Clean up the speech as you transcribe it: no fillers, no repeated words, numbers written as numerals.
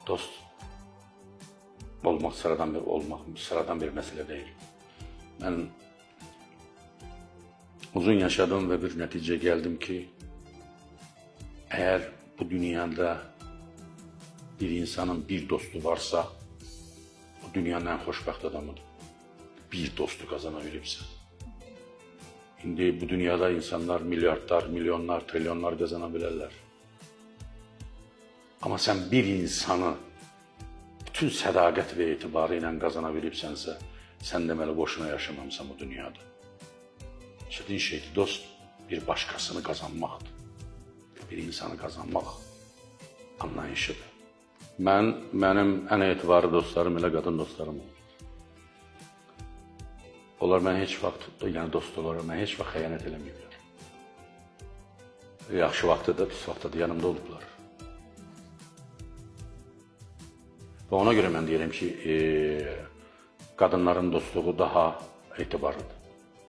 Dost olmaq sıradan bir məsələ deyil. Mən uzun yaşadım və bir nəticəyə gəldim ki, əgər bu dünyada bir insanın bir dostu varsa, o dünyanın ən xoşbəxt adamıdır. Bir dostu qazana bilibsə. İndi bu dünyada insanlar milyardlar, milyonlar, trilyonlar qazana bilərlər. Amma sən bir insanı bütün sədaqət və etibarı ilə qazana bilibsənsə, sən deməli boşuna yaşamamısan bu dünyada. Çətin şeydir, dost bir başqasını qazanmaqdır. Bir insanı qazanmaq anlayışıdır. Mənim ən etibarlı dostlarım elə qadın dostlarım oldu. Onlar mənə heç vaxt, yəni dost olaraq mənə heç vaxt xəyanət eləməyiblər. Yaxşı vaxtda da, pis vaxtda da yanımda olublar. Və ona görə mən deyirəm ki, qadınların dostluğu daha etibarlıdır.